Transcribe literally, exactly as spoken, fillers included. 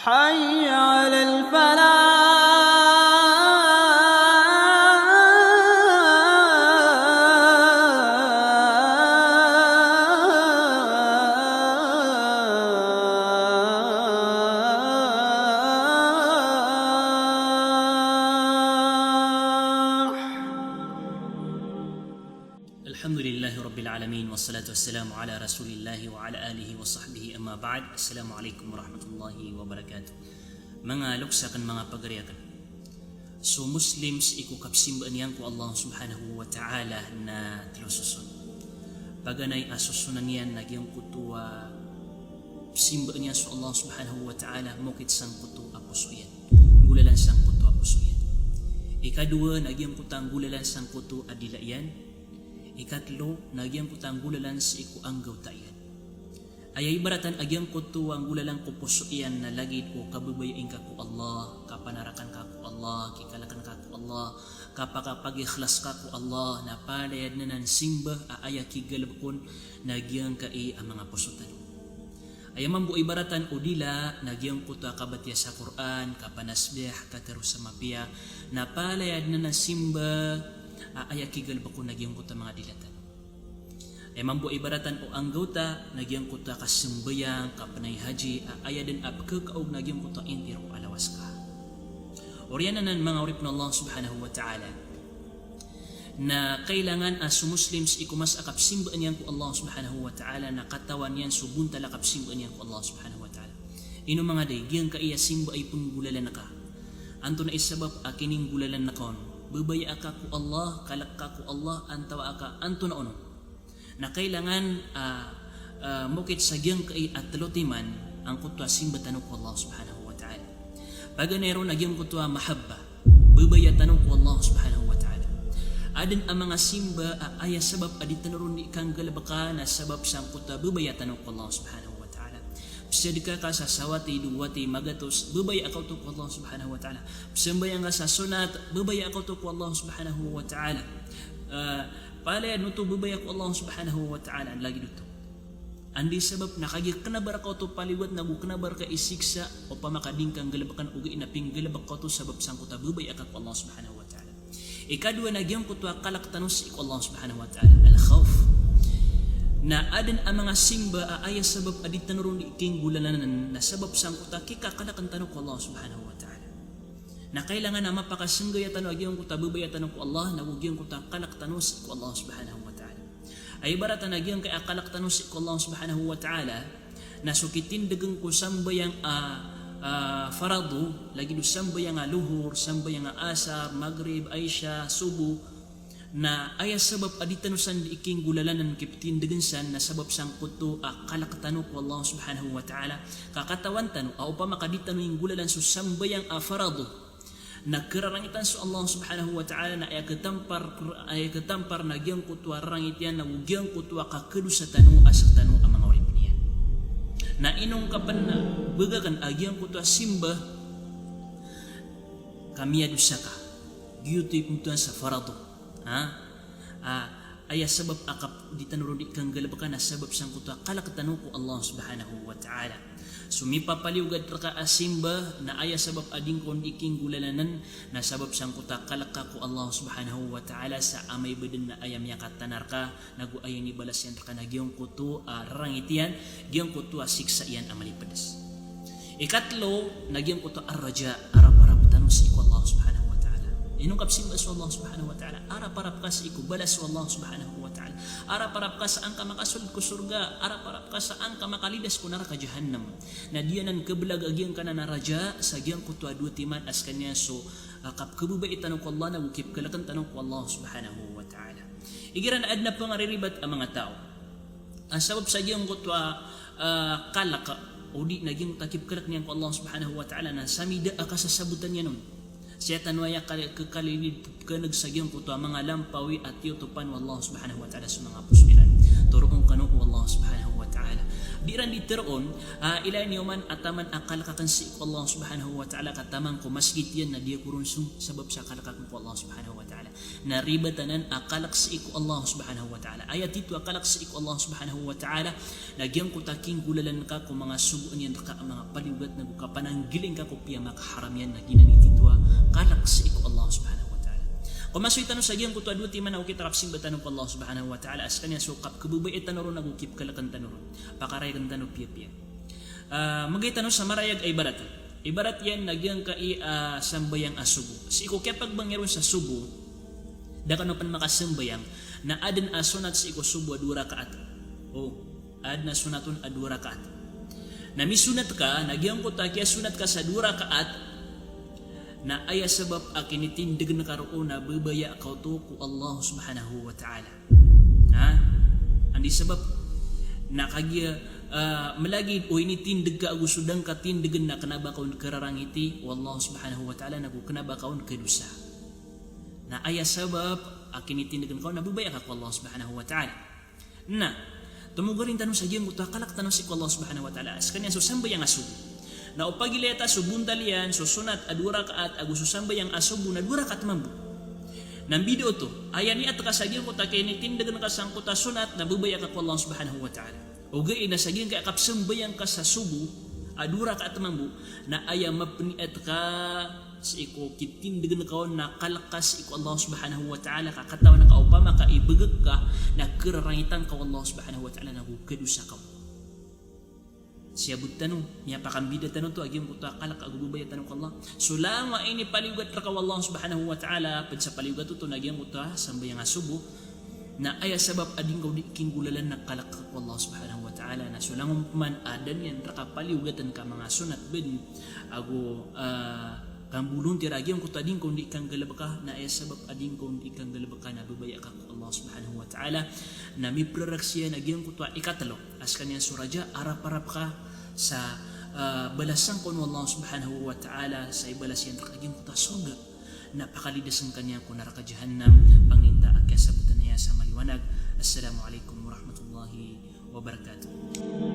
حي على الفلاح. الحمد لله رب العالمين، والصلاة والسلام على رسول الله وعلى آله وصحبه، أما بعد. السلام عليكم ورحمة الله وبركاته. Manga loks akn, manga pagari akn. So Muslim sii ko kapsimbaan iyan ko Allah Subhanahu wa Ta'ala na tlo soson. Paganay a sosonan iyan na giyangkoto a simbaan iyan so Allah Subhanahu wa Ta'ala mokit sangkoto a poso iyan. Nggolalan sangkoto a poso iyan. Ikadowa na giyangkoto a nggolalan sangkoto a dila iyan. Ikatlo na giyangkoto a nggolalan sii ko anggawta iyan. Aya ibaratan a giyangkoto a nggolalan ko poso iyan na lagid o kababayai ngka ko Allah, kapanarakan ka ko Allah, kikalkn ka ko Allah, kapakapagikhlas ka ko Allah, na palaya dn anan simba a aya kigalbk on na giyangkai a manga poso tano. Aya mambo a ibaratan o dila na giyangkoto a kabatiya sa Qur'an, kapanasbih, katharo sa mapiya, na palaya dn anan simba a aya kigalbk on na giyangkoto a manga dila tano. Aya mambo a ibaratan o anggawta na giyangkoto a kasambayang, kapnay haji, a aya dn a pkhakaog na giyangkoto a intiro a lawas ka. Oriyan anan, manga oripn o Allah Subhanahu wa Ta'ala, na kailangan a so Muslim sii ko masa a kapsimbaan iyan ko Allah Subhanahu wa Ta'ala na katawan iyan so bontal a kapsimbaan iyan ko Allah Subhanahu wa Ta'ala. Ino manga day, giyangkai a simba a ipnggolalan ka, antonaa i sabap a kininggolalan ka on? Babaya ka ko Allah, kalk ka ko Allah, antawaa ka antonaa on? Na kailangan, ah, ah, mokit sa giyangkai a tlo timan angkoto a simba tano ko Allah Subhanahu wa Ta'ala. Paganay ron na giyangkoto a mahabba, babaya tano ko Allah Subhanahu wa Ta'ala. Adn a manga simba a aya sabap a di tano ron di kanggalbka na sabap sangkoto a babaya tano ko Allah Subhanahu wa Ta'ala. Psadka ka sa sawati, dowati, magatos, babaya ka oto ko Allah Subhanahu wa Ta'ala. Psambayang ka sa sonat, babaya ka oto ko Allah Subhanahu wa Ta'ala. Ah, palaya dn oto babaya ko Allah Subhanahu wa Ta'ala, lagid oto. Anda i sabap na kagiya knabar ka oto paliyogat na go knabar ka i siksa, opama ka di ngka nggalbkn, ogaid na pinggalbk ka oto sabap sangkoto a babaya ka ko Allah Subhanahu wa Ta'ala. Ikadowa na giyangkoto a kalk tano sii ko Allah Subhanahu wa Ta'ala, al-khawf. Na adn a manga simba a aya sabap a di tano ron di kinggolalanan na sabap sangkoto a kikakalkn tano ko Allah Subhanahu wa Ta'ala. Na kailangan a mapakasanggaya tano a giyangkoto a babaya tano ko Allah, na go giyangkoto a kalk tano sii ko Allah Subhanahu wa Ta'ala. Aya ibaratan a giyangkai a kalk tano sii ko Allah Subhanahu wa Ta'ala, na so kitindgn ko sambayang a, a, farado, lagid o sambayang a lohor, sambayang a asar, magrib, isha, sobo, na aya sabap a di tano san di ikinggolalanan kiptindgn san na sabap sangkoto a kalk tano ko Allah Subhanahu wa Ta'ala. Ka katawan tano a opama ka di tano inggolalan so sambayang a farado, na kararangitan so Allah Subhanahu wa Ta'ala, na aya katampar, aya katampar na giyangkoto a rarangit iyan na go giyangkoto a kakadosa tano a sktano a manga oripn iyan. Na inongkapn na bgakn a giyangkoto a simba ka miyadosa ka. Giyoto i pmbtowan sa farado. Ha? Ah, aya sabap a kap-, di tano ron di kanggalbka na sabap sangkoto a kalk tano ko Allah Subhanahu wa Ta'ala. So mipapaliyogat rka a simba na aya sabap a di ngka on di kinggolalanan na sabap sangkoto a kalk ka ko Allah Subhanahu wa Ta'ala sa amay ba dn na aya miyakatana rka na go aya inibalas iyan rka na giyangkoto a rarangit iyan, giyangkoto a siksa iyan a malipds. Ikatlo, na giyangkoto a raja, arap-arap tano sii ko Allah Subhanahu wa Ta'ala. Ino kapsimba so Allah Subhanahu wa Ta'ala? Arap-arap ka sii ko balas o Allah Subhanahu wa Ta'ala. Arap-arap ka sa angka makasold ko sorga, arap-arap ka sa angka makalidas ko naraka jahannam. Na di anan kblag a giyangkanan a raja sa giyangkoto a dowa timan a skaniyan so, ah, kapkhababayai tano ko Allah na go kipkalkn tano ko Allah Subhanahu wa Ta'ala. Igira na adn a pangariribat a manga taw a sabap sa giyangkoto a, ah, kalk, odi na giyangkoto a kipkalk niyan ko Allah Subhanahu wa Ta'ala na sami da a kasasabotan iyan on. Sii tano aya kal-, khakalilid pkhan'g sa giyangkoto a manga lampawi a tiyotopan o Allah Subhanahu wa Ta'ala so manga poso iran. Toroon kano o Allah Subhanahu wa Ta'ala. Di iran di toroon, ah, ilaya niyo man a taman a kalk akn sii ko Allah Subhanahu wa Ta'ala ka taman ko masgit iyan na di ako ron song sabap sa kalk akn ko Allah Subhanahu wa Ta'ala. Na ribat anan a kalk sii ko Allah Subhanahu wa Ta'ala. Aya tito a kalk sii ko Allah Subhanahu wa Ta'ala, na giyangkoto a kinggolalan ka ko manga sogoan iyan rka a manga paliyogat nago kapananggiling ka ko piyamakaharam iyan, na giyanan i tito a kalk sii ko Allah Subhanahu wa Ta'ala. Komasoy tano sa giyangkoto a dowa timan a okit a kapsimba tano ko Allah Subhanahu wa Ta'ala, a skaniyan so kapkhababayai tano ron nago kipkhalkn tano ron. Pakarayagn tano piyapiya. Ah, magay tano sa marayag a ibarat. Ibarat iyan na giyangkai a sambayang a sobo. Sii ko kiyapagbangay ron sa sobo, da kano pn makasambayang, na adn a sonat sii ko sobo a dowa rakaat. O, adn a sonat on a dowa rakaat. Na misonat ka, na giyangkoto a kiyasonat ka sa dowa rakaat, na aya sabap a kinitindgn ka roo na babaya ka oto ko Allah Subhanahu wa Ta'ala. Ha? Anda i sabap? Na kagiya, ah, mlagid o initindg ka ago so da ngka tindgn na kna ba ka on khararangiti o Allah Subhanahu wa Ta'ala nago kna ba ka on khadosa. Na aya sabap a kinitindgn ka on na babaya ka ko Allah Subhanahu wa Ta'ala. Na, tomogarin tano sa giyangkoto a kalk tano sii ko Allah Subhanahu wa Ta'ala, a skaniyan so sambayang a sobo. Na o pagilaya ta so bontal iyan, so sonat a dowa rakaat, ago so sambayang a sobo na dowa rakaat mambo. Na mbida oto, aya niyat ka sa giyangkoto a kinitindgn ka sangkoto a sonat na babaya ka ko Allah Subhanahu wa Ta'ala. Ogaid na sa giyangkai a kapsambayang ka sa sobo a dowa rakaat mambo, na aya mapniyat ka sii ko kitindgn ka on na kalk ka sii ko Allah Subhanahu wa Ta'ala, ka katawan ka opama ka ibgk ka na khararangitan ka o Allah Subhanahu wa Ta'ala nago khadosa ka on. Siyabot tano, miyapakambida tano oto a giyangkoto a kalk ago babaya tano ko Allah. So langowan a inipaliyogat rka o Allah Subhanahu wa Ta'ala, pd sa paliyogat oto na giyangkoto a sambayang a sobo, na aya sabap a di ngka on di kinggolalan na kalk ka ko Allah Subhanahu wa Ta'ala, na so langon pman a da niyan rka paliyogatn ka manga sonat bn ago, ah, kambolontira a giyangkoto a di ngka on di kanggalbka, na aya sabap a di ngka on di kanggalbka na babaya ka ko Allah Subhanahu wa Ta'ala. Na mipraraksiyan a giyangkoto a ikatlo a skaniyan so raja, araparap ka sa, ah, balasan ka on o Allah Subhanahu wa Ta'ala, sa ibalas iyan rka a giyangkoto a sorga na pakalidasan ka niyan ko naraka Jahannam, pangninta a kiyasabotan aya sa maliwanag. Assalamu alaikum warahmatullahi wabarakatuh.